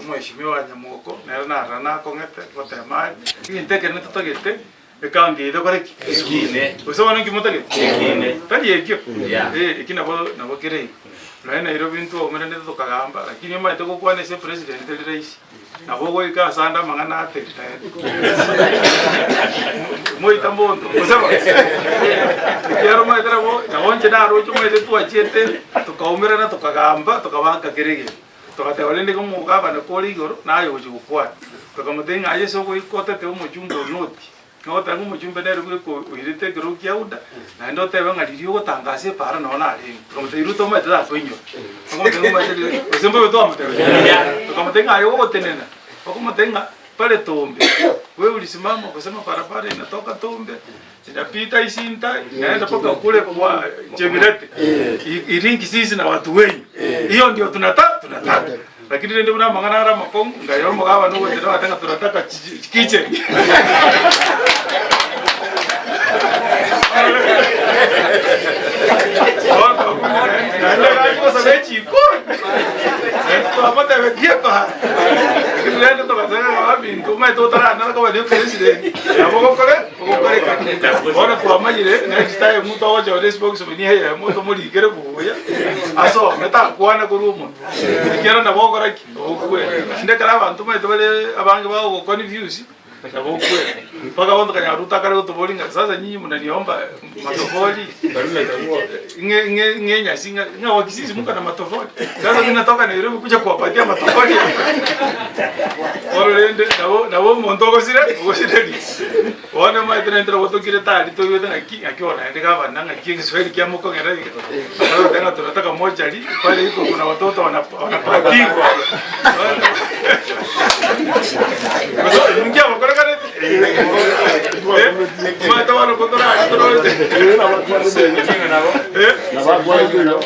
Mweshimiwa Nyamoko, nere narora nakong'ete gotema aria, egento ekenene totagete, Ecounty eye tokore ki? Ekine. Gose bono nki motagete? Ekine. Tari ekio? Yeah. Eh, eki nabo nabo kere igo. Nonya Nairobi ntwaumeranete tokagamba, lakini omanyete gokwana ase epresident teri rahisi. Nabo ogoika ase ande amang'ana ateri naende. Moita monto, gose bo? Ekiagera omanyete nabo, nabo inche naroche omanyete twachiete, tokaumerana tokagamba, tokabanga kera egento. Togateba rende iga omogabane kore igoro, naye ogochia gokwana. Tokamotebia ng'a aye ase ogoika otete omochumbe o Noti, na ogoteba ng'a omochumbe nere bweka oirete ekerogo kia Yuda, naende otebe ng'a riria ogotangasa epaara noo narenge. Tokamotebia Ruto omanyete takoinyora. Tokamotebia ng'a omanyete riria gose mbobe twamotebia. Tokamotebia ng'a aye ogotenena, okomotebia ng'a pare Tombe, wewe ulisimama ukasema barabara inatoka Tombe, Inapita Isinta, inaenda mpaka kule kwa Chebiret, irinki sisi na watu wenyu. Hiyo ndio tunata tunataka. Lakini rende buna amang'ana are amakong'u, ngaya omogabana ogochera ogoteba ng'a tunataka kitchen. Naende agachi gosaba echikoni. Naende twamotebetie epara. Lakini rende togasanga ng'a abinto omanyete otaranara koba ne president, nabo ogokore. Bono twamanyire next time togochora espokesman eyemo tomorikere buya asome takwana korwa omonwe ekiagera nabo ogokora ki? Ogokwera. Naende ekero abanto omanyete bare abange bagogoconfuse nabo okwera. Mpaka bono tokanyora Ruto akare gotoboria ng'a sasa nyinyi mnaniomba matofali ng'e ng'e ng'e enyasi ng'a ng'a wakisii muko na matofali sasa mi natoka Nairobi kuja kuwapatia matofali bono rende nabo nabo omonto ogosire ogosireria. Bono omanyete naintwe nabo tokire tari toigwete ng'aki ng'aki bono naende gavana ng'aki egeswahili kia mokong'era iga, akagoteba ng'a tunataka mochari pale iko kuna watoto wana wanapatiwa Gose ninki abakorekaneti? Eh, omanyete bono kotorari toroche Eh,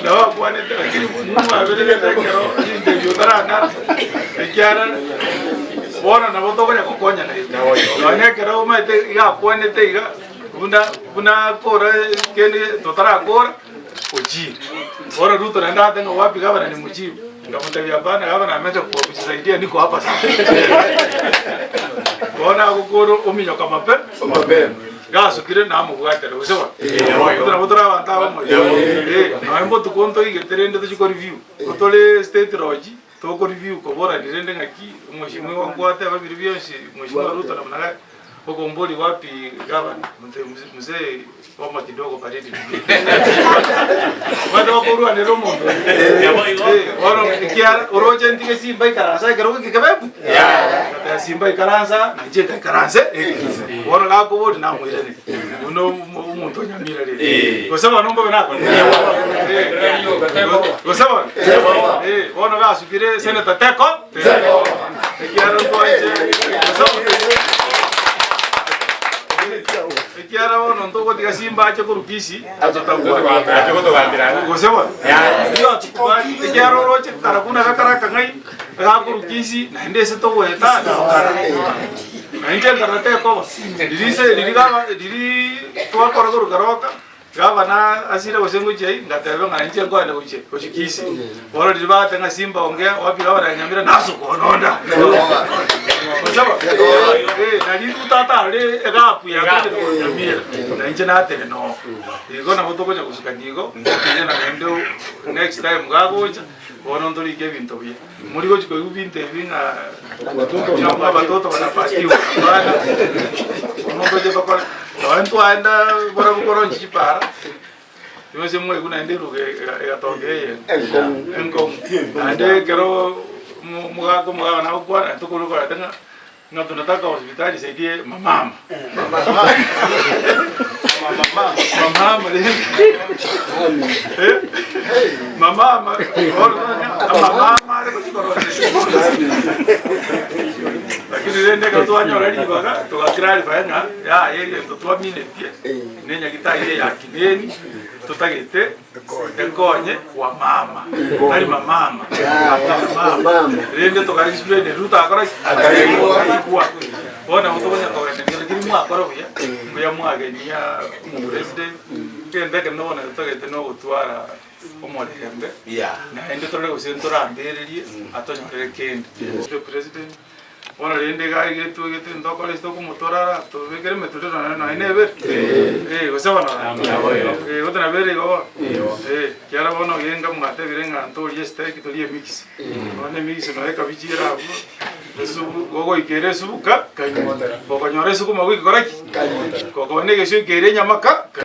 nabo akwanete lakini mwabererete ekero interview otaranara ekiagera Bono nabo tokonya gokonyana iga. Nonya ekero omanyete iga akwanete iga, buna buna akora kende totarakora, ochire. Bono Ruto naende agateba ng'a wapi gavana nimujibu? Nkamotebia hapana gavana amecha kwa kujisaidia niko hapa sasa. Bono agokora ominyoka mape mapema. Gasukire namobwatera gose bono? Ruto nabo tore abanto abamo iga. Eh, nonya mbotuko ntoigete rende tochie koreview, ko tore state lodge. Toko review koborani rende ng'aki omweshimiwa nkwateba biria bionsi mweshimiwa Ruto namna gani okombori wapi gavana mzee homa kidogo baridi omanyete bakorwanera omonto Eh, bono ekiara oroche ntige simba ikaransa ekerogo eke kebe ngateba simba ikaransa nainche nkaikaranse bono gakobori namoiraneria buna omonto onyamira rende gose bono mbobe nakora Gose bono? Eh, bono gasukire senator teko ekiara ntwanche gose bono? Ekiara bono ntogotiga simba ache korwa Kisii gose bono? Ekiara oroche kara buna gakara akang'ai gakorwa Kisii naende ase togoeta nao kara. Na inche nkarora tekoba riria ise riria gaba riria twakora korwa Keroka. Gavana asire gose ngochia ai, ngateba ng'a inche nkoenda gochia gochia Kisii. Bono riria bagateba ng'a Simba ongea wapi gavana ya Nyamira nasokononda. Gose bo? Eh, nari Ruto atarore egapu yakorire korwa Nyamira, na inche natenena oo. Igo nabo togocha gosukania igo, onye naende next time gagocha, bono ntorike ebinto buya. Mori gochi koigwa binto ebi ng'a ng'a abatoto banapatiwa, hapana. Bono ntoche tokore, nonye ntwaenda barabwo koronchi chipara, gose mwaigwa naende eruga ega- egatoka eye enkong'u. Naende ekero mo- mogaka omogabana agokwana tokorwa koreta ng'a Ng'a tunataka hospitali isaidie mamama. Mamama rende. Eh? Mamama. Bono amamama are gochikorora. Lakini rende ekero twanyora ribaga togaclarify ng'a yaya egento twaminetie ne enyagitari eye ya Kibeni totagete Ekonye wamama, tari mamama, mama. Rende toka explain Ruto akora ki? Akaigwa. Bono nabo tokonya kogenda lakini mwakora buya, mbuya mwagenia omopresident, egento ekero bono totagete nogotwara. Omorembe, naende torore gose ntorambererie atonyorere kende. The President, Bono rende iga egetwe gete ntokore ase tokomotorara tobekere emetorero nonya nonya nebere eh gose bono eh gose nabere igo bono eh ekiagera bono genka mwatebire ng'a ntorie esteki torie emix bono emix nonya ekabichi ere abwo esubu gogoikera esubu ka kanywa gokonyora esukuma wiki kora ki gokoba na egesio oikere enyama ka.